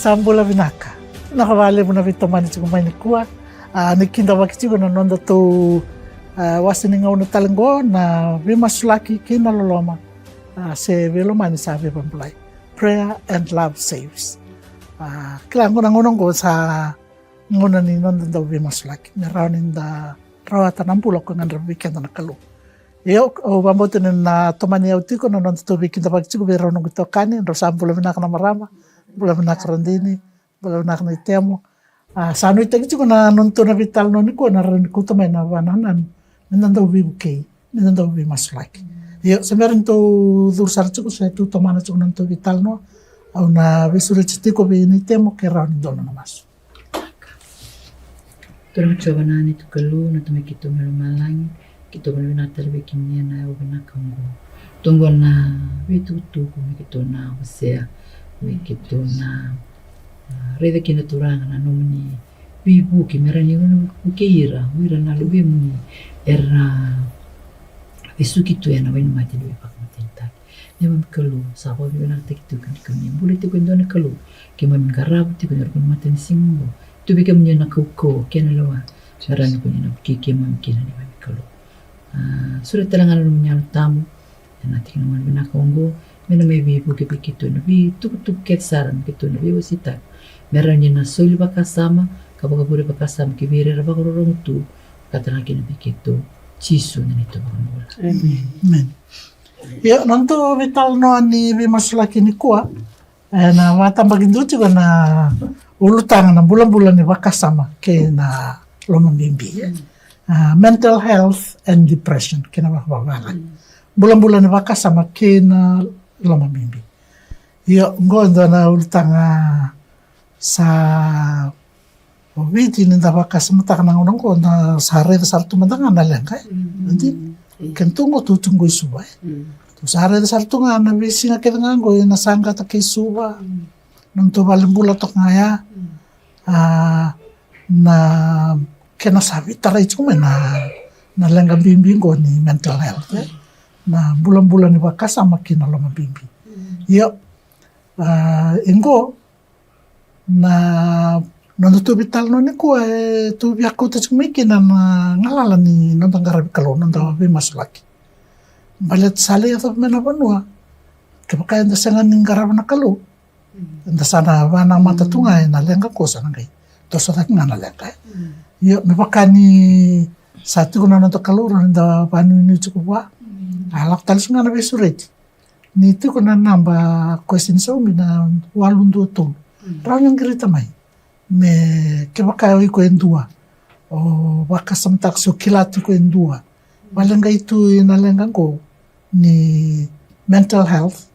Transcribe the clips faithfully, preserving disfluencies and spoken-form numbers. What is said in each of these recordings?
Sa bula vinaka. Vinaka vakalevu na veitomani tiko mai nikua. A, ni kidavaki tiko na noda tou, a, wase ni gauna tale qo, na veimasulaki kei na loloma, a, se veilomani sa veivakabulai. Prayer and love saves. A, kila qo na gauna qo sa gauna ni noda dau veimasulaki me rawa ni da rawata na bula ko e gadreva vei keda na Kalou. Io, au vakabauta ni na tomani au tiko na noda tou veikidavaki tiko vei rau noqu itokani. Drau sa bula vinaka na marama, bula vinaka Radini, bula vinaka na Itemo. A, sa nuitaki tiko na noda tou na veitalanoa nikua na rawa ni kauta mai na vanananu me na dau veivukei, me na dau veimasulaki. Io, se bera ni tou curu sara tiko, se tou tomana tiko na noda tou veitalanoa, au na veisureti tiko vei na Itemo ke rawa ni dua na masu. Turaga Jiova na neitou Kalou, na Tamai keitou mai lomalagi, keitou vakavinavinaka tale vei kemuni ena yakavi vinaka oqo. Tou qo na veitukutuku me keitou na wasea, me keitou na, a, raica kina Turaga na nomuni veivuke me rawa ni vukei ira o ira na luvemuni era vesuki tu ena wainimate ni veivakamatenitaki. Neimami Kalou, sa vakavinavinakataki tiko ni keimami bula tiko e dua na Kalou, keimami qarava tiko ena ruku ni matanisiga oqo. Tu vei kemuni na kaukauwa kei na lewa me rawa ni koni na vukei keimami kina, neimami Kalou. A, sureta tale ga na nomuni Yalo Tabu ena tikina vinaka oqo me na mai veivuke vei keitou ena veitukutuku kece sara me keitou na veiwaseitaka, me rawa ni na soli vakasama ka vakavure vakasama ki vei ira era vakarorogo tu, ka tale ga kina vei keitou. Jisu na neitou iVakabula. Amen. Io, na noda veitalanoa ni veimasulaki nikua, e, na vakatabakidua tiko na ulutaga na bulabula ni vakasama kei na lomabibi. A, mental health and depression kei na vakavavale. Bulabula ni vakasama kei na lomabibi. Io, qo e dua na ulutaga sa o Viti ni da vakasamataka na gauna oqo, da sa raica sara tu mada ga na leqa, e. Adi, kena tu oqo tu tu qo i Suva, e. Tu sa raica sara tu ga na veisiga kece ga oqo ena saqata kei Suva. Na noda tou valenibula toka ga ya. A, na kena sa veitarai tiko mai na, na leqa bibi oqo ni mental health, e. Na bulabula ni vakasama kei na lomabibi. Io, a, e qo, na noda tou veitalanoa nikua e tou via kauta tiko mai kina na galala ni noda qaravi Kalou, noda veimasulaki. Baleta sa lai yacova mai na vanua, kevaka eda sega ni qarava na Kalou, eda sa na vanamata tu ga ena leqa qo, sa na qai toso cake ga na leqa, e. Io, me vaka ni sa tiko na noda Kalou, rawa ni da vanuinui tiko vua. A, lako tale tiko ga na veisureti. Ni tiko na naba ko e sega ni saumi, na walu dua tolu. Rawa ni o qirita mai. Me kevaka o iko e dua o vakasamataka se o kila tiko e dua valeqai tu ena leqa qo ni mental health,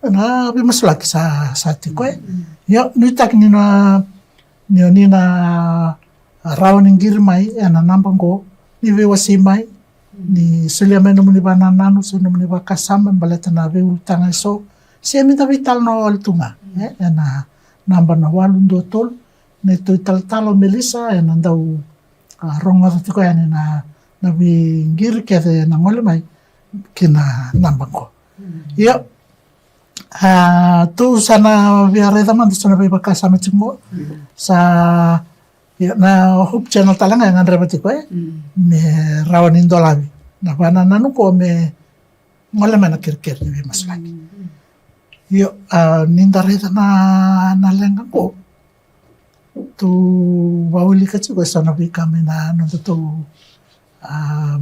na veimasulaki sa, sa tiko, e. Io, nuitaki ni na, ni o ni na rawa ni qiri mai ena naba qo, ni veiwasei mai, ni solia mai nomuni vanananu se nomuni vakasama baleta na veiulutaga eso, se meda veitalanoa wale tu ga, e, ena naba na walu dua tolu. Neitou italatala o Melissa ena dau, a, rogoca tiko yani na, na veiqiri kece ena gole mai ki na naba qo. Io, a, tou sa na via raica mada so na veivakasama tiko qo. Sa, io, na Hope Channel tale ga e gadreva tiko, e, me rawa ni dolavi na vanananu qo me gole mai na kerekere ni veimasulaki. Io, a, ni da raica na, na leqa qo, tou vakaulika tiko eso na veika mai na noda tou, a,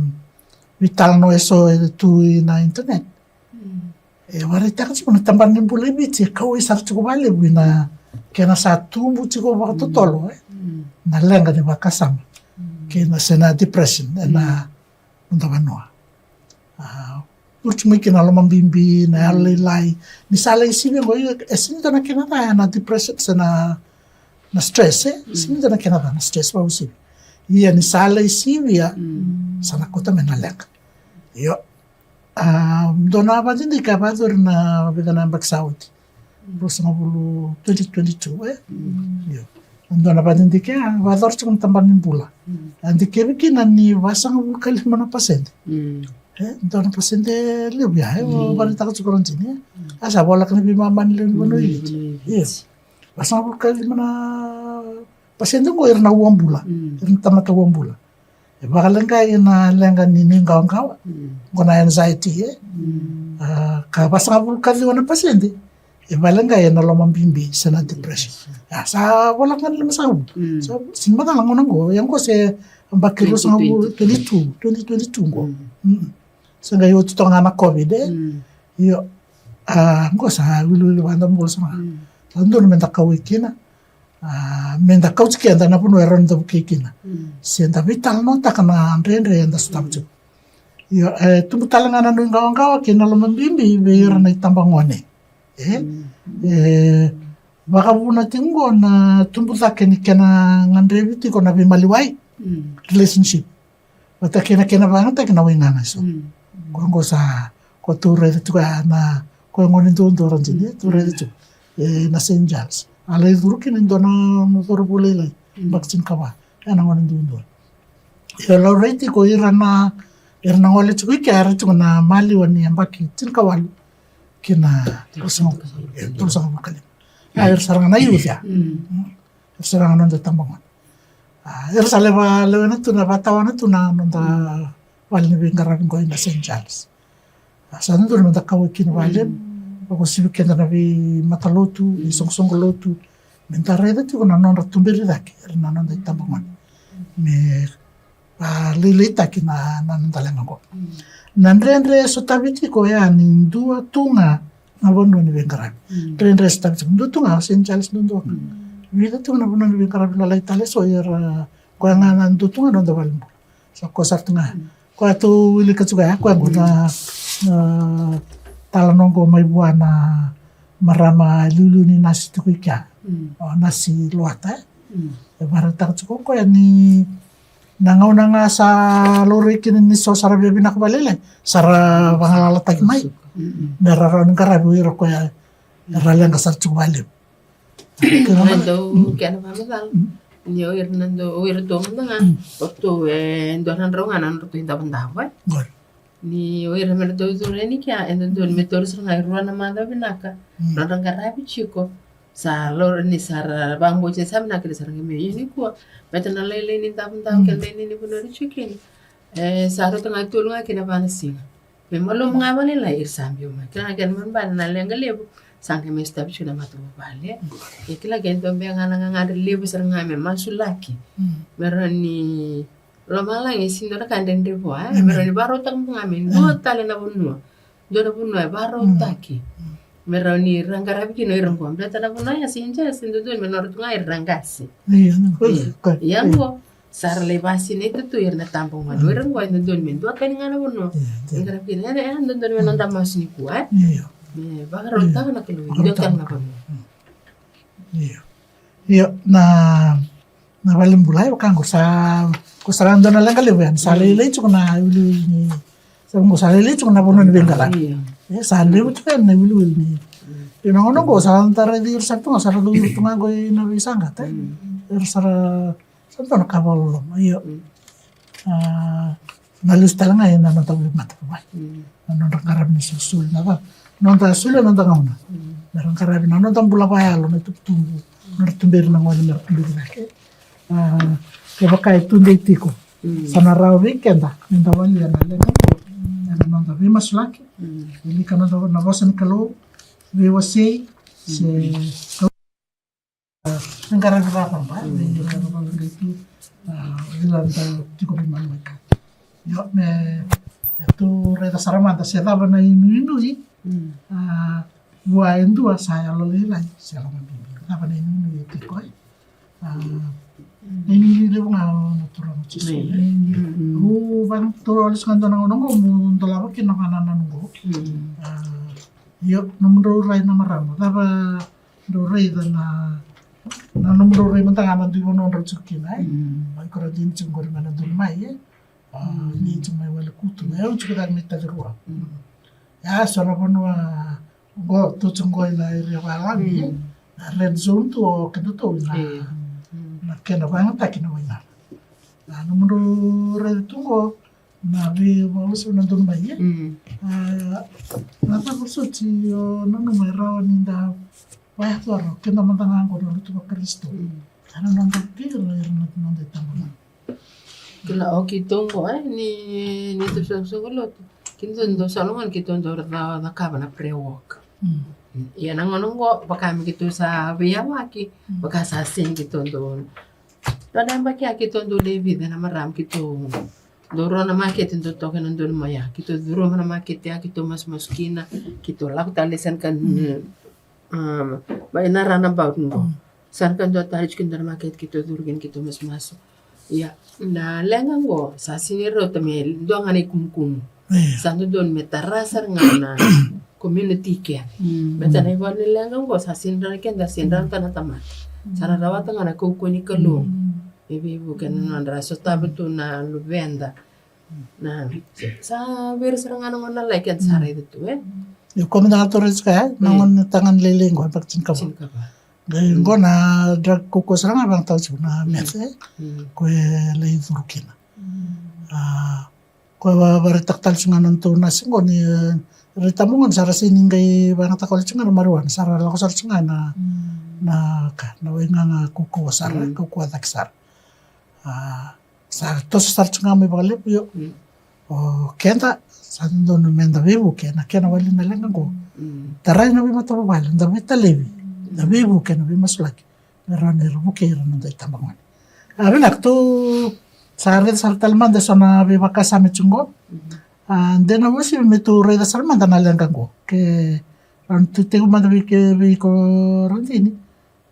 veitalanoa eso e tu ena internet. E vakaraitaka tiko na tabana ni bula e Viti e kauwai sara tiko vakalevu ena kena sa tubu tiko vakatotolo, e, na leqa ni vakasama kei na, se na depression ena noda vanua. A, oti mai kina lomabibi, na yalolailai. Ni sa lai sivi qo, e sega ni dua na kena ca na depression se na, na stress, e? Sega ni dua na kena ca na stress, vakauasivi. Ia ni sa lai sivia, sa na kauta mai na leqa. Io. A, dua na vakadidike a vakayacori na vica na yabaki sa oti. Ruasagavulu, twenty twenty-two, e? Io. Dua na vakadidike a vakayacori tiko na tabana ni bula. A dikevi kina ni vasagavulu ka lima na pasede. E, dua na pasede levu ya, e, vakaraitaka tiko Radini, e? A sa voleka ni veimama ni lewe ni vanua i Viti. Io. vasagavulu ka lima na pasede oqo era na uabula, era na tamata uabula. E vakaleqai na leqa ni nuiqawaqawa, oqo na anxiety, e. A, ka vasagavulu ka ciwa na pasede e vakaleqai ena lomabibi se na depression. A, sa voleka ga ni lima sagavulu. Sa sega ni macala gauna oqo, ia oqo se yabaki ruasagavulu, twenty twenty-two, twenty twenty-two oqo. Se qai oti toka ga na COVID, e. Io. A, oqo sa wiliwili vakadomobula sara ga. Sa dodonu meda kauwai kina. A, meda kauti keda na vanua e rawa ni da vukei kina. Se da veitalanoataka na dredre eda sotava tiko. Io, e tubu tale ga na nuiqawaqawa kei na lomabibi vei ira na itabagone. E, e vakavuna tiko oqo na tubu cake ni kena gadrevi tiko na veimaliwai, relationship. Vata kei na kena vakayagataki na waigaga eso. Koya oqo sa, ko tou raica tiko ya na, koya gone duadua, Radini, tou raica tiko ena Saint Charles. A lai curu kina e dua na cauravou lailai, yabaki tinikava. Ena gone duadua. Io, laurai tiko ira na, ira na gole tiko i kea, era tiko na maliwa ni yabaki tinikawalu kina tolusagavulu ka lima. A, era sara ga na youth ya. Era sara ga noda itabagone. A, era sa levu, lewena tu na, vakatawana tu na noda vale ni veiqaravi qo ena Saint Charles. A, sa dodonu meda kauwai kina vakalevu, vakauasivi keda na veimatalotu, veisoqosoqo lotu, meda raica tiko na nodra tuberi cake ira na noda itabagone. Me a, lailaitaki na, na noda leqa oqo. Na dredre e sotavi tiko ya ni dua tu ga na vanua ni veiqaravi. Dredre e sotavi tiko, dua tu ga, Saint Charles duadua ga. Vica tiko na vanua ni veiqaravi lalai tale eso, era, koya ga na dua tu ga na noda valenibula. Sa koya sara tu ga. Koya tou wilika tiko ya, koya oqo na, na talanoa oqo mai vua na marama liuliu ni nasi tiko i kea. O Nasi Loata, e. E vakaraitaka tiko o koya ni na gauna ga sa laurai kina ni so sa ra via vinaka vakalailai, sa ra vagalalataki mai. Me ra rawa ni qaravi o ira koya era leqa sara tiko vakalevu. Kena dau, kena vakamacala. Ni o ira na dau, o ira dau mada ga, o tou e dua na drau ga na nodratou idavodavo, e. Ni o ira me ra dau curu yani kea, e dodonu me tauri sara ga e rua na macawa vinaka nodra qaravi tiko. Sa lori ni sa ra vakabauti ni sa vinaka ni sa ra qai mai. Ia nikua, baleta na lailai ni davodavo kei na lailai ni vanua era tiko kina, e sa rauta ga e tolu ga kina va na siga. Me malumu ga vakalailai, ira sa biu mai. Kila ga kena ibalebale na leqa levu sa qai mai sotavi tiko na matavuvale. E kila, ke dua beka ga na gagadre levu sara ga me masulaki, me rawa ni lomalagi e sega ni dua na ka dredre vua, e. Me rawa ni vakarautaka ga me dua tale na vanua. Dua na vanua e vakarautaki me rawa ni ra qaravi kina o ira qo. Baleta na vanua ya Saint Charles e dodonu me nodra tu ga ira na qase. Ia qo sa ra lai vakasinaita tu ira na tabagone. O ira qo e dodonu me dua tani ga na vanua e qaravi kina. Ena, e dodonu me noda masu nikua, e. Me vakarautaka na Kalou e dua tale na vanua. Io. Io, na, na valenibula e vaka qo sa, qo sa ra dua na leqa levu yani, sa lailai tiko na iwiliwili ni, sa qo sa lailai tiko na vanua ni veiqaravi. Io. E, sa levu tiko yani na iwiliwili ni. Io, na gauna qo sa da raici ira sara tu ga, sa ra curu tu ga qo ina veisaqata, e. Era sa ra, sa dua na ka vakaloloma, io. A, na lesu tale ga ena noda veimatavuvale. Na nodra qaravi na isolisoli, na cava, noda soli, noda gauna me ra qaravi na noda bula vakayalo, na itubutubu, nodra tuberi na gone me ra tuberi cake. A, kevaka e tudei tiko, sa na rawa vei keda meda walia na leqa oqo ena noda veimasulaki, wilika noda, na vosa ni Kalou, veiwasei, se me qaravi raraba, me qaravi raraba tu, a, vila da tiko vei manu mai ka. Io, me, me tu raica sara mada se cava na inuinui, a, vua e dua sa yalolailai se lomabibi. Cava na inuinui e tiko, e? A, na inuinui levu ga o na turaga Jisu. Au vakatura lesu ga dua na gauna oqo, meu dolava kina na vakanananu oqo. A, io, nomudrau rai na marama. Cava drau raica na, na nomudrau rai mada ga na dui vanua drau tiko kina, e? Mai Koradini tiko qori mai na Donu mai, e? A, ni tiko mai Walekutu, e, au tiko cake mai Tacirua. Ia, so na vanua qo, tou tiko qo ina area valagi, e? Na red zone tu o kedatou ina, na kena vakayagataki na wainala. Na nomudrau raica tu qo, na veivakauasivi na Donu mai, e? A, na cava soti o nanuma e rawa ni da Vayacora, keda mada ga qo na lotu vaKarisito. Sa na noda kila ira na noda itabagone. Kila, o keitou qo, e, ni, ni tu soqosoqo lotu. Keitou dau sa lomani keitou dau ra cakava na prayer walk. Ia na gauna qo, vaka me keitou sa veiyawaki, vaka sa sega keitou dau. Dua na yabaki ya keitou dau lai vica na marama keitou dau rua na makete dau toka ena dua na mai ya. Keitou curuma na makete ya, keitou masumasu kina, keitou lako tale sena ka mai na runabout qo. Sa na ka dua tale tiko dua na makete keitou curu kina keitou masumasu. Ia, na leqa qo, sa sega ni rauta me dua ga na ikumukumu. Sa dodonu me tara sara ga na community kece. Baleta na ivola ni leqa qo, sa sega ni rawa na keda, sega ni rawa na tamata. Sa na rawata ga na kaukauwa ni Kalou. E veivuke na nodra sotava tu na luveda. Na, sa vei ira sara ga na gauna lailai keda sa raica tu, e? Io, koya mada ga tou raica tiko, e? Na gauna ni tagane lailai qo, yabaki tinikava. Qai qo na drug kaukauwa sara ga vakayagataka tiko na meth, e? Koya e lai curu kina. A, koya vakaraitaka tale tiko ga na nodatou nasi qo ni, e, ira itabagone sa ra sega ni qai vakayagataka wale tiko ga na marijuana, sa ra lako sara tiko ga na, na ka, na waigaga kaukauwa sara, kaukauwa cake sara. A, sa toso sara tiko ga mai vakalevu, io. O keda sa dodonu meda veivuke ena kena wali na leqa qo. Tarai na veimatavuvale, da veitalevi, da veivuke ena veimasulaki me rawa ni ra vukei ira na noda itabagone. A, vinaka, tou sa raica sara tale mada eso na veivakasama e tiko qo. A, de na uasivi me tou raica sara mada na leqa qo, ke rawa ni tou tekivu mada vei ke, vei iko Radini.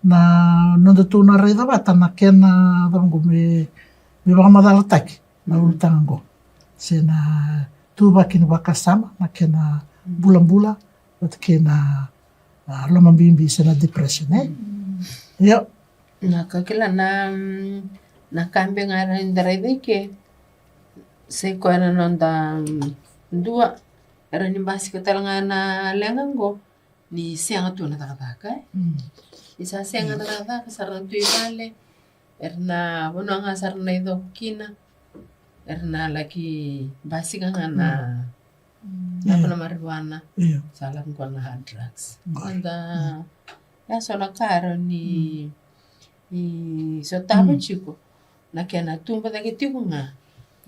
Na nodatou na raica vata na kena cava qo me, me vakamacalataki na ulutaga qo, se na tuvaki ni vakasama, na kena bulabula vata kei na, a, lomabibi se na depression, e? Io. Na ka kila na, mm, na ka beka ga era da raica i ke, se koya na noda, mm, dua, era ni basika tale ga na leqa qo. Ni sega tu na cakacaka, e? Ni sa sega na cakacaka, sa ra na tu i vale, era na vanua ga sa ra na icoko kina, era na laki basika ga na, na marijuana. Io. Sa lako qo na hard drugs. Qo. Noda, ya so na ka era ni, ni sotava tiko. Na kena tubu cake tiko ga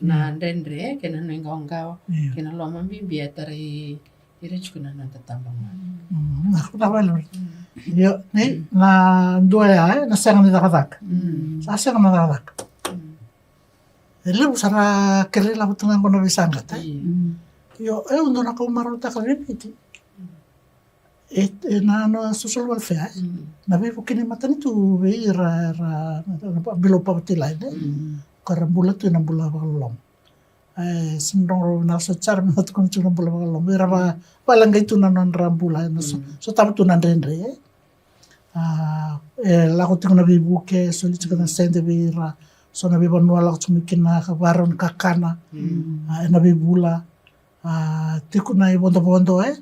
na dredre, kei na nuiqawaqawa, kei na lomabibi e tarai ira tiko na noda tabagone. Mm, na, na vale. Io, ni, na dua ya, e, na sega ni cakacaka. Sa sega na cakacaka. E levu sa ra kerei lavo tu ga qo na veisaqata, e. Io, e, au dua na ka au marautaka vei Viti. E, e na, na social welfare, e? Na veivuke ni matanitu vei ira, ira, na below poverty line, e? Ko ira bula tu ena bula vakaloloma. E, se ni rogo vinaka soti sara me na tukuna tiko na bula vakaloloma. Ira va, valeqai tu na nodra bula, ena so, sotava tu na dredre, e? A, e lako tiko na veivuke, soli tiko na sede vei ira, so na veivanua lako tiko mai kina ka varau ni kakana, a, ena veivula. A, tiko na ivodovodo, e?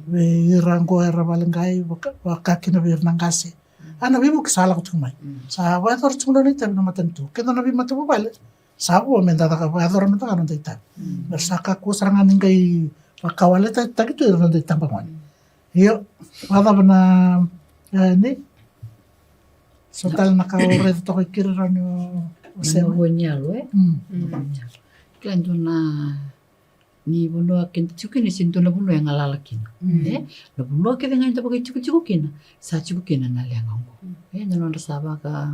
Vei ira qo era valeqai, vaka, vaka kina vei ira na qase. A, na veivuke sa lako tiko mai. Sa vakayacora tiko na nona itavi na matanitu. Keda na veimatavuvale. Sa vo meda caka, vakayacora meda caka na noda itavi. Me ra sa kakua sara ga ni qai vakawaletataki tu ira na noda itabagone. Io, vakacava na, e, ni? So tale na ka o raica toka i keri rawa ni o, o sewa. Mavoa ni yalo, e? Mavoa ni yalo. Kila dua na Ni vanua keda tiko kina, e sega ni dua na vanua e galala kina. E? Na vanua kece ga eda vakaitikotiko kina, sa tiko kina na leqa oqo. E, na nodra sa vaka,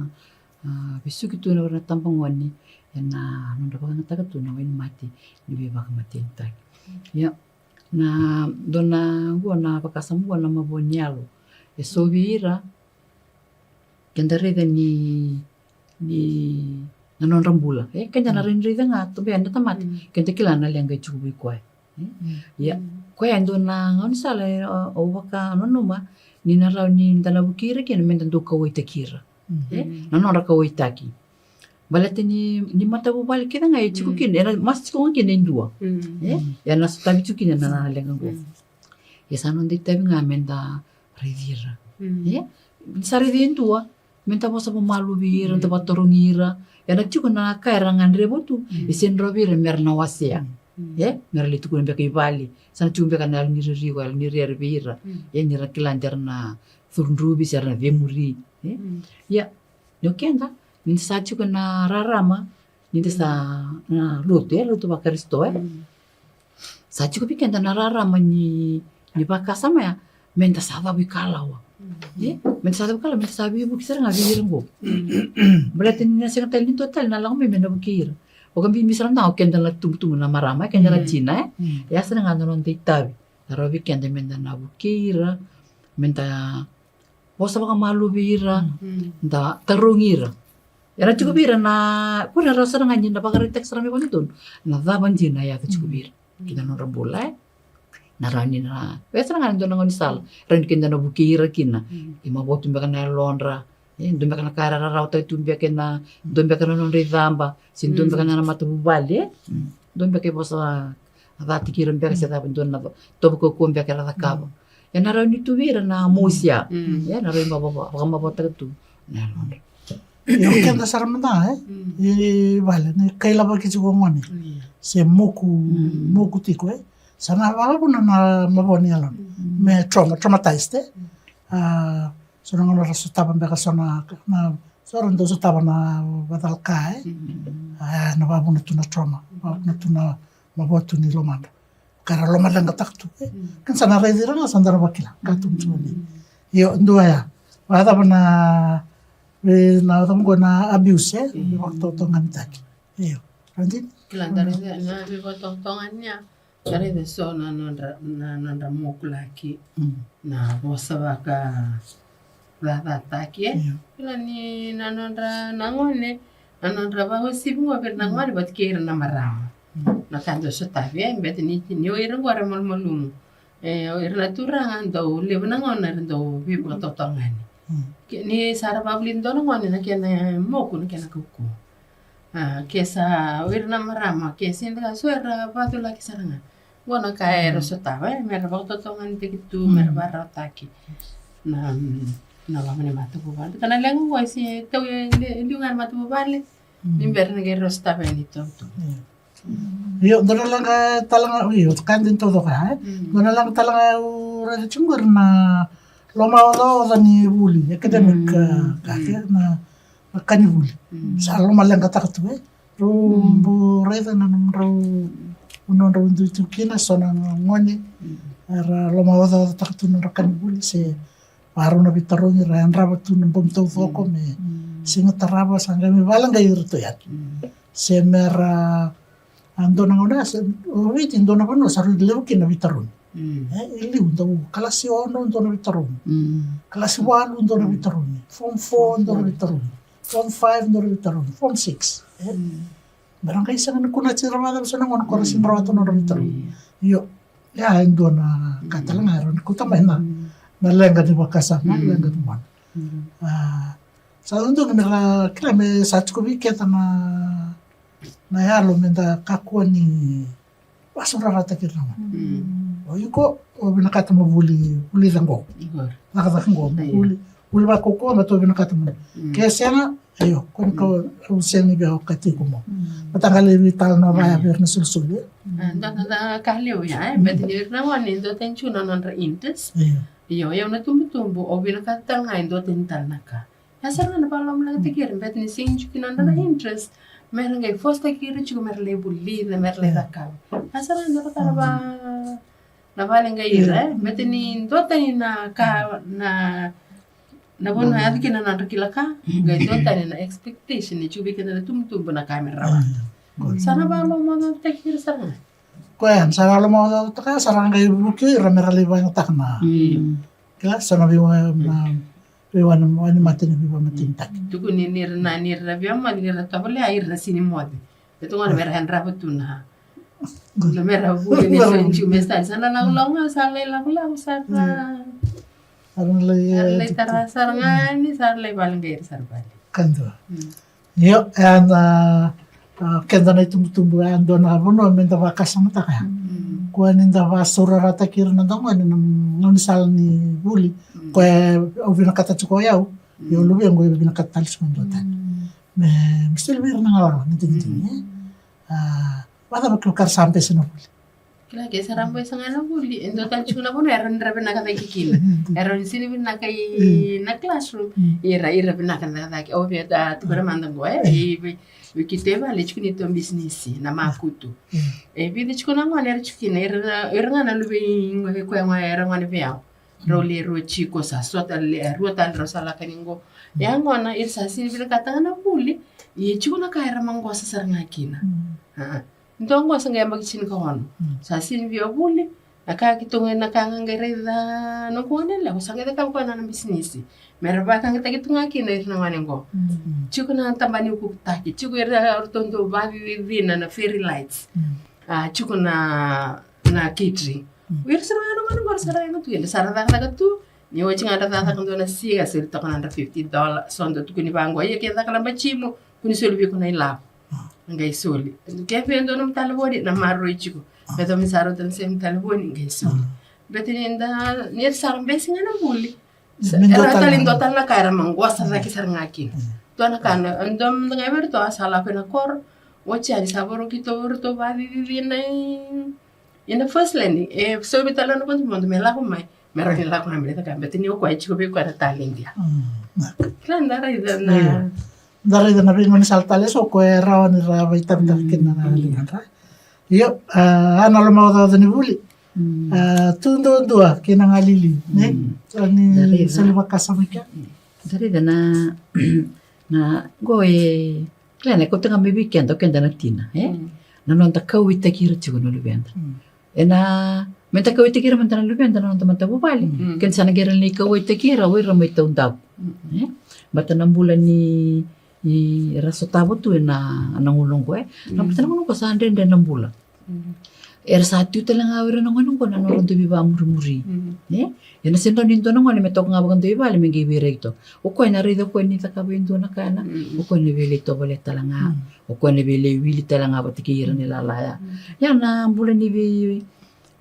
a, vesuki tu na tabagone, ena nodra vakayagataka tu na wainimate ni veivakamatenitaki. Ia, na dua na, oqo na vakasama oqo na mavoa ni yalo. E so vei ira, keda raica ni, ni na nodra bula. E, keda na raica ga, tabe na tamata, keda kila na leqa e tiko vei koya. E? Ia, koya e dua na gaunisala, e, au vakananuma, ni na rawa ni da na vukei ira kina, meda dau kauwaitaki ira. E? Na nodra kauwaitaki. Baleta ni, ni matavuvale kece ga e tiko kina, ena masu tiko ga kina e dua. E? Ena sotavi tiko kina na, na leqa oqo. Ia sa noda itavi ga meda raici ira. E? Sa raici e dua, meda vosa vakamalua vei ira, da vakatarogi ira. Ena tiko na ka era gadreva tu, e sega ni rawa vei ira mera na wasea. E? Mera lai tukuna beka i vale. Sa na tiko beka na yalo ni ririko, yalo ni rere vei ira. E, ni ra kila de ra na cudruvi se ra na cemuri, e. Ia, ni o keda, ni da sa tiko na rarama, ni da sa na lotu, e, lotu vaKarisito, e. Sa tiko vei keda na rarama ni, ni vakasama ya, me da sa cavuikalawa. E, me da sa cavuikalawa, me da sa veivuke sara ga vei ira qo. Baleta ni na sega tale ni dua tale na lako mai me na vukei ira. Vakabibi sara ga o keda na tubutubu na marama, e, keda na tina, e. E a sara ga na noda itavi. Rawa vei keda me da na vukei ira, me da vosa vakamalua vei ira, da tarogi ira. Era tiko vei ira na, ko ira rawa sara ga ni na vakaraitaki sara mai vakadodonu na cava dina e yaco tiko vei ira. Kina nodra bula, e. Na rawa ni na, e sara ga ni dua na gaunisala rawa ni keda na vukei ira kina. E mavotu beka na yalodra, e, dua beka na ka era rarawataki tu beka na, dua beka na nodra icaba, se dua beka na matavuvale, e. Dua beka e vosa cati kei ira beka se cava, dua na tovo kaukaua beka era cakava. E na rawa ni tu vei ira na mosi ya. E na rawa ni vakamavoataka tu na yalodra. Io, keda sara mada, e? I vale, ni kailavaki tiko gone. Se moku, moku tiko, e? Sa na vakavuna na mavoa ni yalona. Me trauma, traumatized, e? A, so na gauna ra sotava beka so na, na, so ra dau sotava na vacalaka, e? A, na vakavuna tu na trauma, vakavuna tu na mavoa tu ni lomadra. Ka ra lomaleqataka tu, e. Ka sa na raici ira ga sa da na vakila, ka tu tu ni. Io, dua ya. Vakacava na, e, na cava qo na abuse, e? Ni vakatotoganitaki. Io. Radi? Kila da raica na veivakatotoganitaki. Da raica so na nodra, na nodra mokulaki, na vosa vakacacataki, e? Kila ni na nodra na gone, na nodra vakauasivi qo vei ira na gone vata kei ira na marama. Na ka dau sotavi, e, beta ni, ni o ira qo era malumalumu. E, o ira na turaga dau levu na gauna era dau veivakatotogani. Ni sa ra vakavulici dua na gone na kena moku, na kena kaukaua. A, ke sa o ira na marama, ke sega ni ka so era vakatulaki sara ga. Qo na ka era sotava, e, me ra vakatotoganitaki tu, me ra vakarautaki na, na loma ni matavuvale. Ka na leqa qo e se tau e liu ga ni matavuvale. Ni bera ni qai ra sotava yani tautu. Io, dua na leqa tale ga, io, ka dina taucoko ya, e? Dua na leqa tale ga au raica tiko qori na lomaocaoca ni vuli, academic, e, ka, ke, na, na ka ni vuli. Sa lomaleqataka tu, e? Rau bau raica na nodrau, nodrau dui tu kina, so na gone, era lomaocaocataka tu nodra ka ni vuli, se vakarau na veitarogi, ra yadrava tu na bogi taucoko me sega ni tarava, sa qai mai valeqai iratou yani. Se mera, a, dua na gauna, se, o Viti dua na vanua sa rui levu kina na veitarogi. E, e liu, dau kalasi ono dua na veitarogi. Kalasi walu dua na veitarogi. Form four dua na veitarogi. Form five dua na veitarogi. Form six. E? Mera qai sega ni kunati ira vakacava so na gauna ko ra sega ni rawata nodra veitarogi. Io. Ia, e dua na ka tale ga e rawa ni kauta mai na, na leqa ni vakasama, leqa ni mona. A, sa dodonu mera kila me sa tiko vei keda na, na yalo me da kakua ni vasaurarataki ira na gone. O iko, o vinakata mo vuli, vulica qo. Cakacaka qo, mo vuli, vuli vakaukauwa, baleta o vinakata mo. Ke sega, io, ko ni kau, au sega ni via okati iko mo. Mataqali veitalanoa vaya vei ira na solisoli. A, da, da, da ka levu ya, e, baleta ni ira na gone, dua tani tu na nodra interest. Io, io, na tubutubu, o vinakata tale ga e dua tani tale na ka. E sara ga na vakalomaleqataki ira, baleta ni sega ni tu kina na nodra interest. Mera qai force-taki ira tiko, mera lai vulica, mera lai cakava. E sara ga na ka na va, na valeqai ira, e? Baleta ni dua tani na ka, na, na vanua e yaco kina na nodra kila ka, qai dua tani na expectation ni tu vei keda na tubutubu na ka mera rawata. Sa na vakalomaleqataki ira sara ga. Koya, sa ra lomaocaocataka, sa ra qai vuki ira mera lai vakayagataka na. Kila, sa na veiwa, na, veiwa, na, wani mate ni veivakamatenitaki. Tukuni ni ra na, ni ra via mate, ni ra tovolea, ira na sega ni moce. E tu gona mera yadrava tu na. Na mera vuli ni sa jiu me sa, sa na lakolako ga, sa lai lakolako, sa ra. Era na lai, era lai tara sara ga ni, sa ra lai vale qai ira sara vale. Kadua. Io, e a, a, keda na itubutubu, e a dua na vanua me da vakasamataka ya. Kua ni da vasaurarataki ira na dau gone na gaunisala ni vuli. Koya au vinakata tiko o yau, ia o luvei au qo e vinakata tale tiko e dua tani. Me, me soli vei ira na galala, me digidigi, e? A, vakacava kevaka ra sa bese na vuli? Kila ke sa ra bau saga na vuli, e dua tale tiko na vanua era ni ra vinaka cake kina. Era ni sini vinaka i na classroom, ira, ira vinaka cake. Au via, a, tukuna mada qo, e, i vei, vei keitou e vale tiko ni tou bisinisi, na makutu. E vica tiko na gone era tiko kina, ira, ira ga na luve i gone, koya gone era gone vei au. Rau le rua tiko sa, so tale, e, rua tale rau sa lako yani qo. Ia gona, ira sa sini vinakata ga na vuli, ia tiko na ka era maqosa sara ga kina. A. Dua qo sa qai yabaki tinikaono. Sa sini via vuli. Na ka keitou qai, na ka ga qai raica noqu gone levu, sa qai cakava koya na nona bisinisi. Me ra vakaqaqataki tu ga kina ira na gone qo. Tiko na taba ni ukutaki, tiko ira, ratou dau vacicina na fairy lights. A, tiko na, na catering. Ira sara ga na gone qo ra sa ra yaga tu, ira sa ra cakacaka tu. Ni oti ga ra cakacaka dua na siga, soli toka na nodra fifty dollar, so dau tukuni vaqo, ia ke caka na batimu, kua ni soli vei iko na ilavo. Qai soli. Ke vei dua na nomu talevoni, na maroroi tiko. Baleta me sa rauta na same talevoni, qai soli. Baleta ni da, ni ra sa ra bese ga na vuli. Era tale dua tale na ka era maqosa cake sara ga kina. Dua na ka na, dua mada ga vei iratou a sa lako ina koro. Oti yani sa voro keitou, voro keitou vacicina i, ina First Landing. E saumi tale na konibodo me lako mai. Me rawa ni lako mai me lai cakava, baleta ni o koya e tiko vei koya na taledi ya. Kila, da raica na, da raica na veigaunisala tale eso ko e rawa ni ra vakaitavitaki kina na ligadra. Io, a, a na lomaocaoca ni vuli. A, tu duadua kei na galili, ne? Rawa ni soli vakasama kea. Da raica na, na qo e, kila, na kauta ga mai vei keda, o keda na tina, e? Na noda kauwaitaki ira tiko na luveda. Ena, meda kauwaitaki ira mada na luveda na noda matavuvale. Keda sa na qai rawa ni kauwaitaki ira o ira mai Taudaku. E? Baleta na bula ni, ni ra sotava tu ena, na gauna oqo, e. Na baleta na gauna oqo sa dredre na bula. Era sa tu tale ga o ira na gone oqo na nodra dau veivakamurimuri. E? Ena sega ni dua na gone me toka ga vakadua i vale me qai veirai toka. O koya na raica o koya ni cakava e dua na ka, na. O koya na via lai tovolea tale ga. O koya na via lai wili tale ga vata kei ira na ilala ya. Ia na bula ni vei,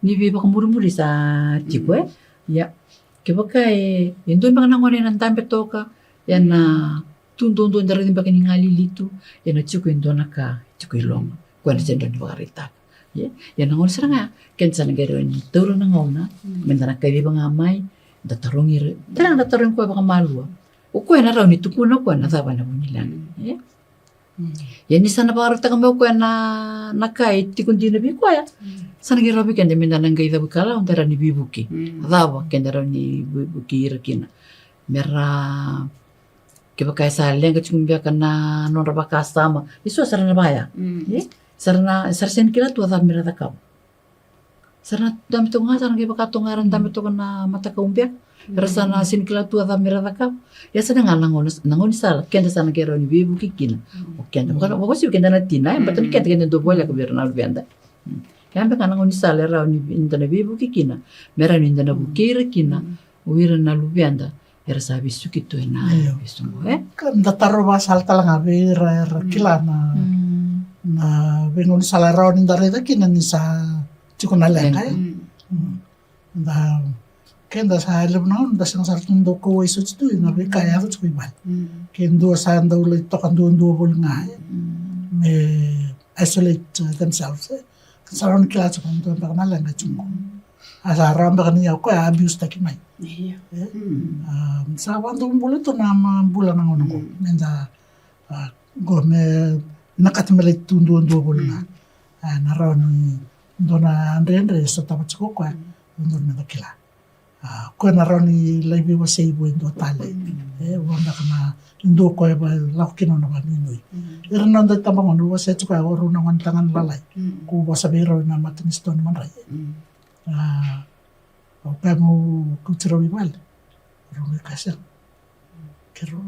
ni veivakamurimuri sa tiko, e. Ia, kevaka e, e dua beka na gone ena dabe toka, ia na tu duadua eda raica beka ni galili tu, ena tiko e dua na ka tiko i loma. Koya na sega ni vakaraitaka. Ia, ia na gauna sara ga, keda sa na qai rawa ni taura na gauna, meda na kaciva ga mai, da tarogi ira, da na tarogi koya vakamalua. O koya na rawa ni tukuna o koya na cava na vu ni leqa. Ia. Ia ni sa na vakarautaka mai o koya na, na ka e tiko dina vei koya. Sa na qai rawa vei keda meda na qai cavuikalawa, da rawa ni veivuke. Cava keda rawa ni veivuke ira kina. Me ra, kevaka e sa leqa tiko beka na nodra vakasama. Eso sa ra na vaya. E? Sa ra na, sa ra sega ni kila tu a cava me ra cakava. Sa ra na dabe toka ga, sa ra na qai vaka toka ga era na dabe toka na matakau beka. Era sa na sega ni kila tu a cava me ra cakava. Ia sa na ga na gauna, na gaunisala keda sa na qai rawa ni veivuke kina. O keda, vaka, vakauasivi keda na tina, e, baleta ni keda, keda dau voleka vei ira na luveda. Ia beka ga na gaunisala e rawa ni da na veivuke kina. Me rawa ni da na vukei ira kina o ira na luveda era sa vesuki tu ena vesu qo, e? Ka da tarova sala tale ga vei ira era kila na, na veigaunisala e rawa ni da raica kina ni sa tiko na leqa, e? Da, keda sa levu na gauna da sega sara tu ni dau kauwai soti tu ena veika e yaco tiko i vale. Ke dua sa dau lai toka duadua voli ga, e? Me isolate themselves, e? Sa rawa ni kila tiko ni dua beka na leqa e tiko qo. A sa rawa beka ni o koya a abuse-taki mai. Io. E? A, sa vakadua bula tu na ma bula na gauna qo. Meda, a, qo me vinakata me lai tu duadua voli ga. A, na rawa ni dua na dredre e sotava tiko o koya. Dua meda kila. A, koya na rawa ni lai veiwasei vua e dua tale. E, vua beka na e dua o koya e lako kina na vakanuinui. Ira na noda itabagone, au wasea tiko ya, o rau na gone tagane lalai. Ko vosa vei rau ena mata ni sitoa ni madrai. A, au kaya meu kauti rau i vale. Rau qai kaya sega. Ke rau,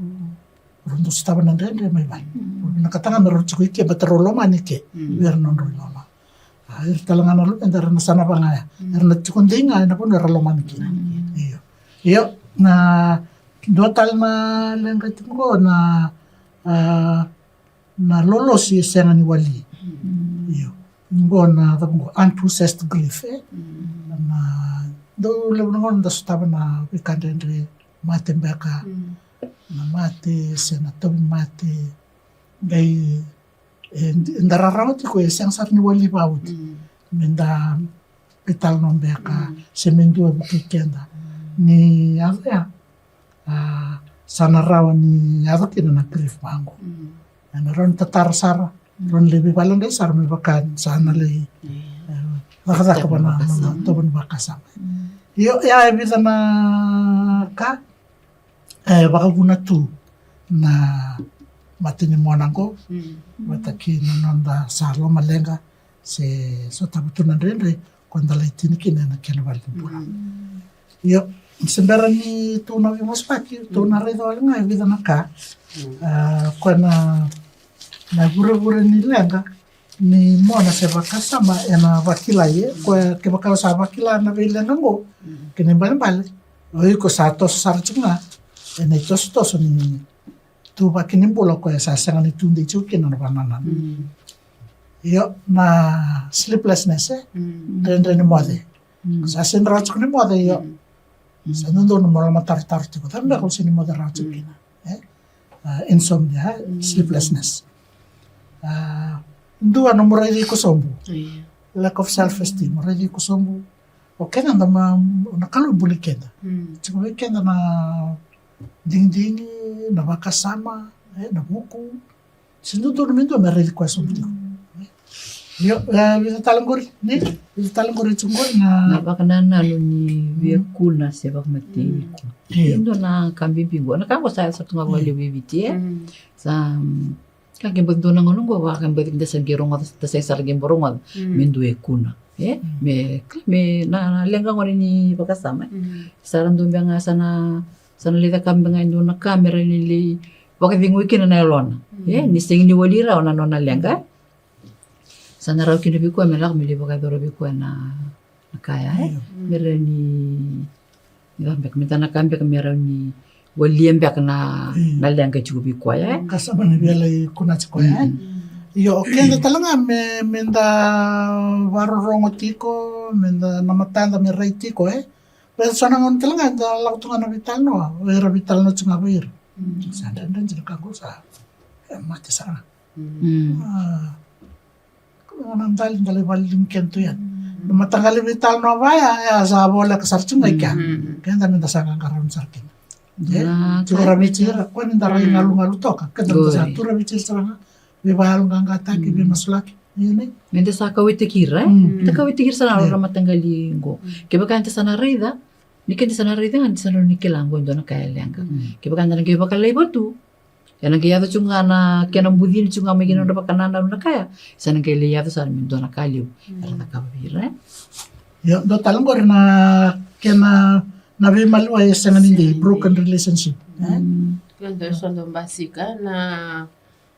rau dau sotava na dredre mai vale. Rau vinakata ga me rau tiko i ke, baleta rau lomani i ke. Vei ira na nodrau ilala. A, ira tale ga na luveda era na sa na vagaya. Era na tiko dei ga ena vanua era lomani kina. Io. Io, na dua tale na leqa tiko qo na, a, na lolosi e sega ni wali. Io. Qo na cava qo, unprocessed grief, e? Na dau levu na gauna da sotava na veika dredre, mate beka, na mate se na tauvimate, qai, e, da rarawa tiko e sega sara ni wali vakaoti. Me da Italanoa beka se me dua e vukei keda ni yaco ya. A, sa na rawa ni yaco kina na grief vaqo. Ena rawa ni tatara sara, rawa ni lai veivaledei sara me vaka sa na lai, e, cakacaka vaka na nona tovo ni vakasama. Io, ya e vica na ka e vakavuna tu na mate ni mona qo vata kei na noda sa lomaleqa se sotava tu na dredre ko da lai tini kina ena kena valenibula. Io, se bera ni tou na veimasulaki, tou na raica wale ga e vica na ka. A, koya na, na vurevure ni leqa ni mona se vakasama ena vakilai, e, koya kevaka o sa vakila na veileqa qo, kena ibalebale o iko sa toso sara tiko ga ena itosotoso ni tuvaki ni bula koya sa sega ni tudei tiko kina na vananana. Io, na sleeplessness, e, dredre ni moce. Sa sega ni rawa tiko ni moce, io. Sa dodonu mo lomatarotaro tiko, cava beka au sega ni moce rawa tiko kina, e? A, insomnia, e, sleeplessness. A, dua, nomu raici iko sobu. Lack of self esteem, raici iko sobu. O keda da ma, na Kalou buli keda. Tiko vei keda na digidigi, na vakasama, e, na vuku. Se dodonu me dua me raici koya sobu tiko. Io, e, vica tale qori, ni? Vica tale qori tiko qori na, na vakanananu ni via kuna se vakamatei iko. Io. E dua na ka bibi qo. Na ka qo sa, sa tu ga vakalevu vei Viti, e. Sa, mm, ka ke baci dua na gauna qo, vaka ke baci da sa qai rogoca, da sa sara qai bau rogoca me dua e kuna. E? Me, me na, na leqa gona ni vakasama, e? Sa ra dua beka ga sa na, sa na lai cakava beka ga e dua na ka me rawa ni lai vakacegui kina na yalona. E? Ni sega ni wali rawa na nona leqa. Sa na rawa kina vei koya me lako me lai vakayacora vei koya na, na ka ya, e? Me rawa ni, ni cava beka, me da na ka beka me rawa ni walia beka na, na leqa e tiko vei koya, e? Ka sa mani via lai kuna tiko ya, e? Io, o keda tale ga me, me da vakarorogo tiko, me da na matada me rai tiko, e? Baleta so na gauna tale ga da lako tu ga na veitalanoa, o ira veitalanoa tiko ga vei ira. Sa dredre dina ka qo sa, e, mate sara. A, ko na dali da lai vakaliligi keda tu yani. Na mataqali veitalanoa vaya, e, sa voleka sara tu ga i kea. Keda me da sa qaqarauni sara kina. E, tiko ra vei ira, ko ni da rai galugalu toka, keda me da sa tu ra vei ira sara ga. Veivakayaloqaqataki, veimasulaki. Ia ni me da sa kauwaitaki ira, e? Da kauwaitaki ira sara ga na mataqali qo. Kevaka eda sa na raica, ni keda sa na raica ga, eda sa na rawa ni kila qo e dua na ka e leqa. Kevaka eda na qai vakalaiva tu, ena qai yaco tiko ga na kena bucini tiko ga mai kina nodra vakanananu na ka ya, sa na qai lai yaco sara me dua na ka levu era cakava vei ira, e? Io, dua tale qori na kena, na veimaliwai e sega ni dei, broken relationship, e? Keda so da basika na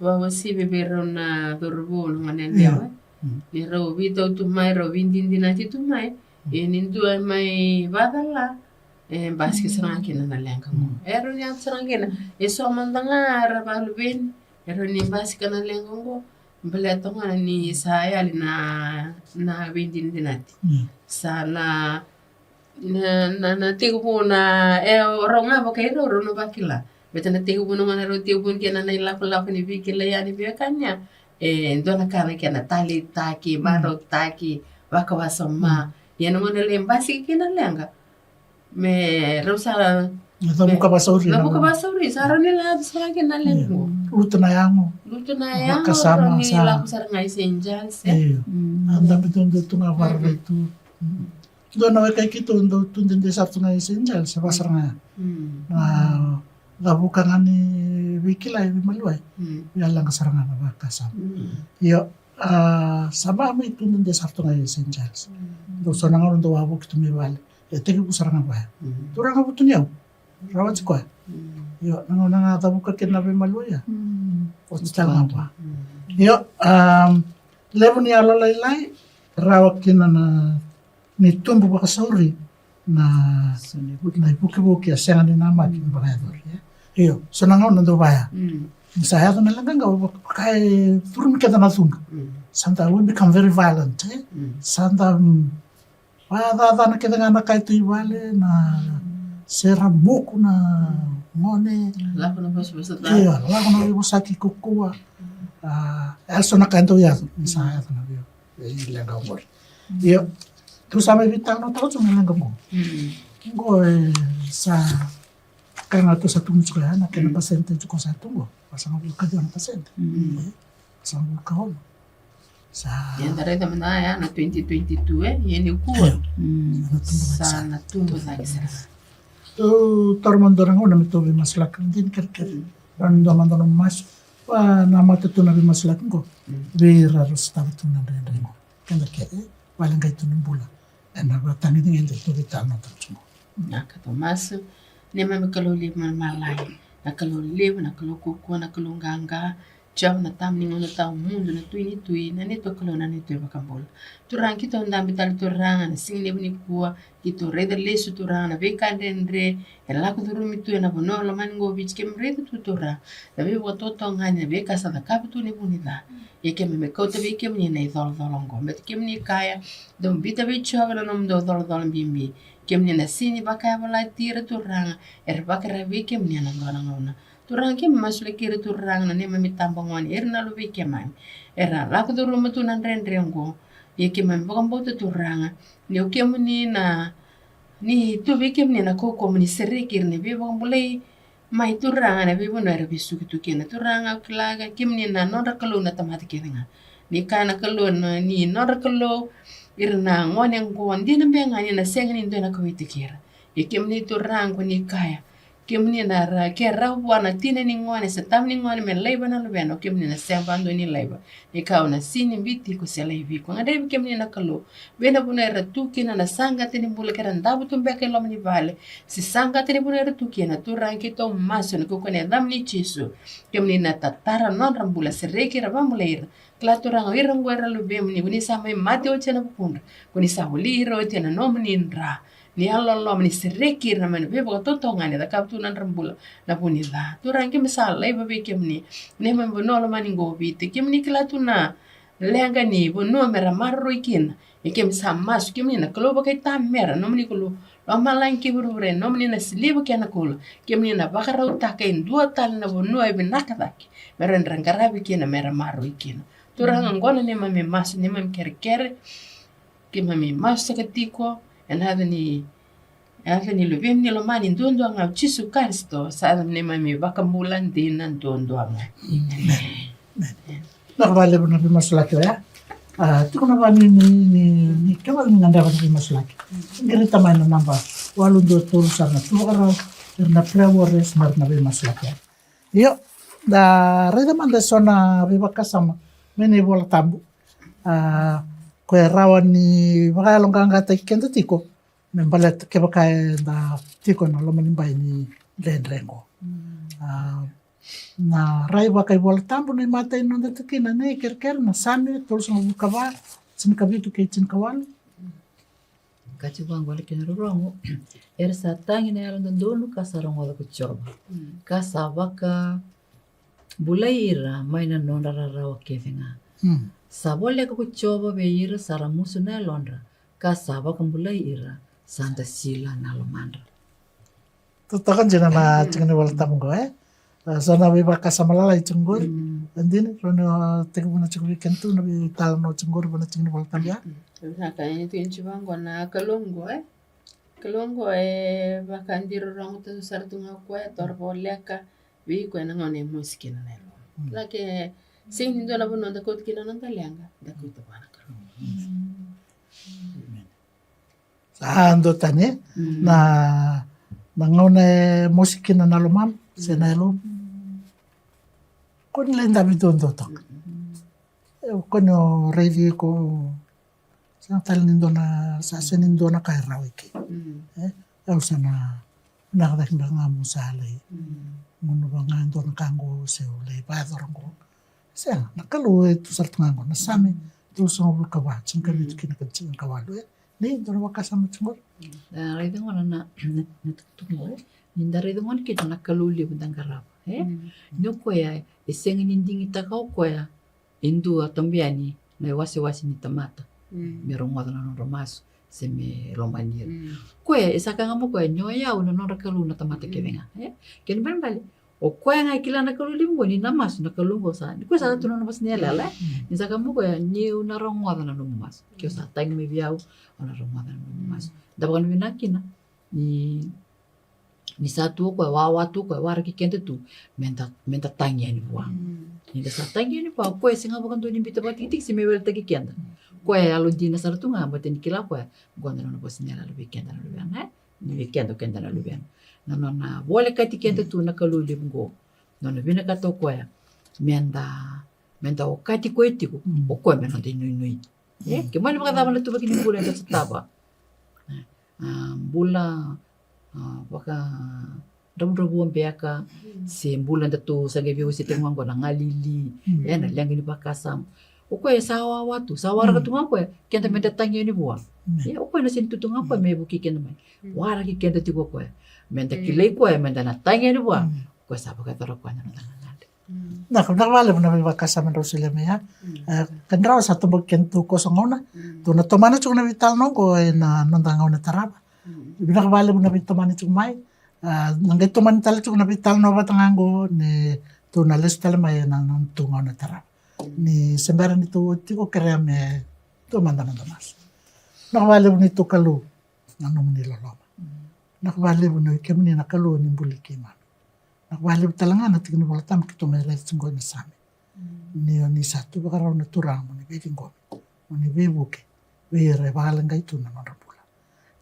vakauasivi vei rau na cauravou, na gone yalewa, e? Ni rau veitau tu mai, rau veidinadinati tu mai, e, ni dua e mai vakacala, e basika sara ga kina na leqa qo. E rawa ni yaco sara ga kina, e so mada ga era vakaluveni, e rawa ni basika na leqa qo, baleta ga ni sa yali na, na veidinadinati. Sa na, na, na, na tekivu na, e, o rau ga vakai rau, rau na vakila. Baleta na tekivu na gauna rau tekivu kina na ilakolako ni veikilai yani veiwekani ya, e dua na ka na kena taleitaki, marautaki, vakawasoma. Ia na gauna lai basika kina na leqa, me rau sa, e, cavuka vakasauri, cavuka vakasauri, sa rawa ni lako sara ga kina na leqa qo. Lutu na yago. Lutu na yago, vakasama, rawa ni lako sara ga i Saint Giles, e? Io. A dabe duadua tu ga, vararai tu. Dua na weka i keitou dau tu dede sara tu ga i Saint Giles, e vaka sara ga ya. Na cavuka ga ni veikilai, veimaliwai. Via leqa sara ga na vakasama. Io, a, sa ba mai tu dede sara tu ga i Saint Giles. Dau so na gauna dau wavoki tu mai vale. E tekivu sara ga vaya. Turaga Vutuniyau. Rawati koya. Io, na gauna ga cavuka kina na veimaliwai ya. Oti tale ga vua. Io, a, levu ni yalolailai, rawa kina na, ni tubu vakasauri na, na ivukivuki, a sega ni namaki ni vakayacori, e. Io, so na gauna dau vaya. Ni sa yaco na leqa qo, vaka e curumi keda na cuqa. Sa da, we become very violent, e. Sa da, mm, vakacacana kece ga na ka e tu i vale, na sera, moku na gone. Lako na vosavosa ca. Io, lako na veivosaki kaukauwa. A, e so na ka e dau yaco ni sa yaco na vei, veileqa oqori. Io. Tou sa mai veitalanoataka tiko na leqa qo. Qo e sa ka ga tou sa tukuna tiko ya na kena percentage qo sa tu qo. Vasagavulu ka ciwa na percent. Vasagavulu ka ono. Sa ia da raica mada ya na twenty twenty-two e, ia nikua sa na tubu cake sara. Tou taura mada dua na gauna me tou veimasulaki, dina kerekere. Rawa ni dua mada na masu. Vua na mata tu na veimasulaki qo. Vei ira ra sotava tu na dredre qo. Keda kece, vale qai tu ni bula. Ena vatagicegede tou veitalanoataka tiko. Na ka tou masu. Neimami Kalou levu mai lomalagi, na Kalou levu, na Kalou kaukaua, na Kalou qaqa. Jiova na Tama ni gauna tawamudu, na Tui ni tui, na neitou Kalou, na neitou iVakabula. Turaga, keitou dabe tale Turaga na siga levu nikua, keitou raica lesu Turaga na veika dredre e lako curumi tu ena vanua lomani qo o Viti, keimami raica tu Turaga na veivakatotogani, na veika sa cakava tu ni vu ni ca. Ia keimami kauta vei kemuni na icolacola oqo, baleta kemuni kaya, dou biuta vei Jiova na nomudou icolacola bibi. Kemuni na sega ni vakayavalati ira Turaga era vakararavi vei kemuni ena dua na gauna. Turaga, keimami masulaki ira Turaga na neimami itabagone, ira na luvei keimami era lako curuma tu na dredre oqo. Ia keimami vakabauta Turaga ni o kemuni na, ni tu vei kemuni na kaukaua mo ni sereki ira, ni veivakabulai mai Turaga na veivanua era vesuki tu kina. Turaga, au kila ga kemuni na nodra Kalou na tamata kece ga. Ni kaya na Kalou ni nodra Kalou ira na gone oqo, dina beka ga ni na sega ni dua na kauwaitaki ira. Ia kemuni Turaga ko ni kaya, kemuni na ra, ke rawa vua na tina ni gone se tama ni gone me laiva na luvena, o kemuni na sega vakadua ni laiva. Ni kaya au na sega ni biuti iko se laivi iko. Gadrevi kemuni na Kalou, vei na vanua era tu kina na saqata ni bula, ke ra davo tu beka i loma ni vale se saqata ni vanua era tu kina, Turaga keitou masu ena kaukaua ni yacamuni Jisu. Kemuni na tatara nodra bula, sereki ira, vakabulai ira. Kila Turaga o ira oqo era luvemuni, ko ni sa mai mate oti ena vukudra, ko ni sa voli ira oti ena nomuni dra ni yalololoma, ni sereki ira mai na veivakatotogani e cakava tu na nodra bula na vu ni ca. Turaga keimami sa laiva vei kemuni, neimami vanua lomani qo o Viti, kemuni kila tu na leqa ni vanua me ra maroroi kina. Ia keimami sa masu, kemuni na Kalou vakaitamera, nomuni Kalou lomalagi kei vuravura, nomuni na siliva kei na koula. Kemuni na vakarautaka e dua tale na vanua e vinaka cake me ra, ra qaravi kina, me ra maroroi kina. Turaga oqo na neimami masu, neimami kerekere. Keimami masu saka tiko ena yaca ni, yaca ni Luvemuni lomani duadua ga o Jisu Karisito, sa yaca ni neimami iVakabula dina duadua ga. Emeni. Vinaka vakalevu na veimasulaki oya. A, tiko na vani ni, ni, ni kevaka ni gadreva na veimasulaki, qirita mai na naba walu dua tolu, sa na tu vakarau ira na prayer warriors me ra na veimasulaki. Io, da raica mada eso na veivakasama mai na iVola Tabu. A, ko e rawa ni vakayaloqaqataki keda tiko me baleta kevaka eda tiko ena loma ni bai ni dredre qo. A, na rai vakaiVola Tabu na imatai ni noda tikina nei kerekere na Same tolusagavulu ka va, tinikavitu kei tinikawalu. Ka tiko vaqo na kena rorogo. Era sa tagi na yalododonu ka sa rogoca ko Jiova, ka sa vakabulai ira mai na nodra rarawa kece ga. Sa voleka ko Jiova vei ira sa ra musu na yalodra, ka sa vakabulai ira sa dasila na lomadra. Totoka dina na tiki ni Vola Tabu qo, e? A, so na veivakasama lalai tiko qori. E dina, so na, a, tekivuna tiko vei keda tu na veitalanoa tiko qori vua na tiki ni Vola Tabu ya. Vinaka, e tiko ni tiko vaqo na Kalou qo, e? Kalou qo e vakadirorogo tu sara tu ga o koya, e toro voleka vei koya na gauna e mosi kina na yalo. Lake, sega ni dua na vanua da kauta kina na noda leqa, da kauta vua na Kalou. Sa dua tani, e? Na, na gauna e mosi kina na lomamu se na yalomu, ko ni lai dabe duadua toka. E, ko ni o raici ko, sa tale ni dua na, sa sega ni dua na ka e rawa i ke. E, au sa na, na ka cake beka ga mo sa lai gunuva ga e dua na ka qo se au lai vakayacora qo. Sega, na Kalou e tu sara tu ga qo, na Same tolusagavulu ka va, tinikavitu kina ka tinikawalu, e. Ni dua na vakasama tiko qori. Da raica gona na, na, na tukutuku qori. Ni da raica gona kina na Kalou levu da qarava, e? Ni o koya e sega ni digitaka o koya e dua tabu yani na iwasewase ni tamata me rogoca na nodra masu se me lomani ira. Koya e sa ka ga mo koya ni o yau na nodra Kalou na tamata kece ga, e? Kena ibalebale, O koya ga e kila na Kalou levu qo ni na masu na Kalou qo sa. Ni koya sa tu na nona vosa ni yalayala, e? Ni sa kaya mai o koya, niu na rogoca na nomu masu. Ke o sa tagi mai vei au, au na rogoca na nomu masu. Da vakavinavinaka kina ni, ni sa tu o koya, wawa tu o koya, waraki keda tu meda, meda tagi yani vua. Ni da sa tagi yani vua, o koya e sega vakadua ni biuta vakatikitiki se me weletaki keda. O koya e yalodina sara tu ga, baleta ni kila o koya qo na nona vosa ni yalayala vei keda na luvena, e? Ni vei keda, o keda na luvena. Na nona volekati keda tu na Kalou levu qo. Na nona vinakata o koya meda, meda okati koya tiko o koya me noda inuinui. E, ke mani vakacava na tuvaki ni bula eda sotava. E, a, bula, a, vakadravudravua beka, se bula datou sa qai veiwasei tiko ga qo na galili, e, na leqa ni vakasama. O koya e sa wawa tu, sa waraka tu ga o koya, keda meda tagi yani vua. E, o koya na sega ni tu tu ga o koya me vukei keda mai. Waraki keda tiko o koya. Meda kilai koya, meda na tagi yani vua. O koya sa vakayacora o koya na noda gagadre. Na, na vakalevu na veivakasama drau solia mai ya. E, kedrau sa toboki keda tu koso gauna. Tou na tomana tiko na veitalanoa oqo ena noda gauna tarava. Vinaka vakalevu na veitomani tiko mai. A, na qai tomani tale tiko na veitalanoa vata ga oqo ni tou na lesu tale mai ena noda tou gauna tarava. Ni se bera ni tou oti tiko, kerea me tou mada noda masu. Vinaka vakalevu ni tou Kalou na nomuni loloma. Vinaka vakalevu ni o i kemuni na Kalou ni buli keimami. Vinaka vakalevu tale ga na tiki ni Vola Tabu keitou mai raica tiko qo ena Same. Ni o ni sa tu vakarau na Turaga mo ni veiciqomi, mo ni veivuke vei ira e vakaleqai tu na nodra bula.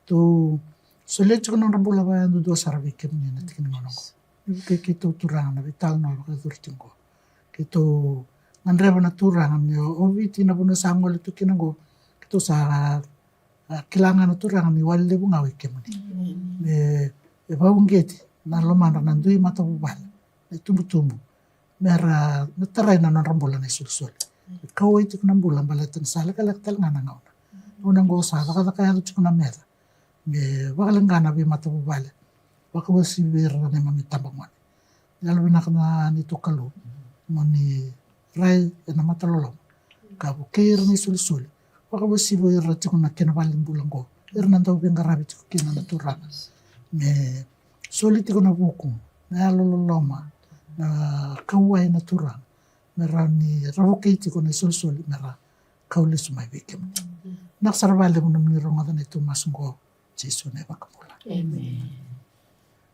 Tou solia tiko na nodra bula vakayadudua sara vei kemuni ena tiki ni gauna oqo. Ni vukei keitou Turaga na veitalanoa vakayacori tiko oqo. Keitou gadreva na Turaga ni o Viti na vanua sa gole tu kina oqo. Keitou sa, a, kila ga na Turaga ni wale levu ga o i kemuni. Me, e vakauqeti na lomadra na dui matavuvale, na itubutubu. Mera, me tarai na nodra bula na isolisoli. E kauwai tiko na bula baleta ni sa lekaleka tale ga na gauna. Gauna oqo sa cakacaka yaco tiko na meca. Me vakaleqa na veimatavuvale. Vakauasivi ira na neimami tabagone. Yalovinaka na neitou Kalou. Mo ni rai ena mataloloma. Ka vukei ira na isolisoli. Vakauasivi ira tiko na kena valenibula oqo. Ira na dau veiqaravi tiko kina na Turaga. Me soli tiko na vuku. Na yalololoma. Na kauwai na Turaga. Me ra ni ra vukei tiko na isolisoli. Me ra kau lesu mai vei kemuni. Vinaka sara vakalevu nomuni rogoca na neitou masu oqo. Jisu na iVakabula. Emeni.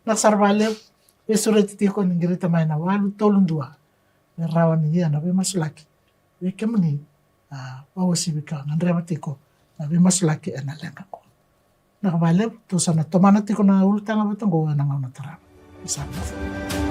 Vinaka sara vakalevu. Veisureti tiko ni qirita mai na walu tolu dua. Me rawa ni ia na veimasulaki vei kemuni, a, vakauasivi ka gadreva tiko na veimasulaki ena leqa oqo. Vinaka vakalevu, tou sa na tomana tiko na ulutaga vata oqo ena gauna tarava. Ni sa vinaka.